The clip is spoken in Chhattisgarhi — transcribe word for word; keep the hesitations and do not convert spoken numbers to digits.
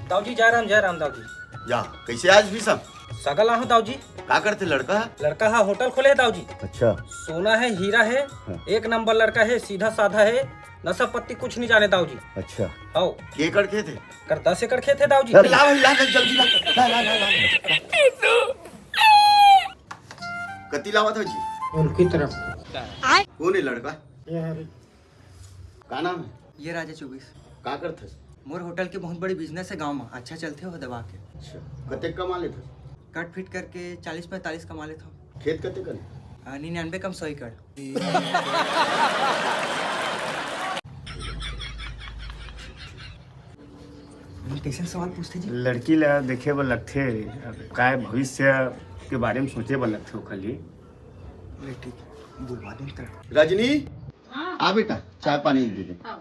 दाऊ जी, जय राम, जय राम दाऊ जी। या, कइसे आज भी सब? सगा लाहूं दाऊ जी। का करथे लड़का ह? लड़का ह होटल खोले हे दाऊ जी। अच्छा। सोना हे, हीरा हे, हाँ। एक नंबर लड़का हे, सीधा साधा हे, नशा पत्ती कुछ नहीं जाने दाऊ जी। अच्छा। हव। के एकड़ खेत हे? कर दस एकड़ खेत हे दाऊ जी। ला भाई, ला, ला, जल्दी ला। ला, ला, ला, ला, ला। कति लावत हो जी? उनकी तरफ। कोन हे लड़का? ये हरे। का नाम हे? ये राजा चौबीस। का करथस? मोर होटल के बहुत बड़ी बिजनेस हे गांव में, अच्छा चलथे वो दबा के। अच्छा, कतेक कमा लेथस? कट फिट करके चालीस पैंतालीस कमा लेथव। खेत कतेक कन? आ, निन्यानवे कम सौ एकड़। कइसन सवाल पूछथे जी? लड़की ला देखे बर लगथे, अब काय भविष्य के बारे में सोचे बर लगथे ओखर लिए। ले ठीक, बुलवा दे तेरा। रजनी, हाँ। आ बेटा, चाय पानी दे दे। हाँ।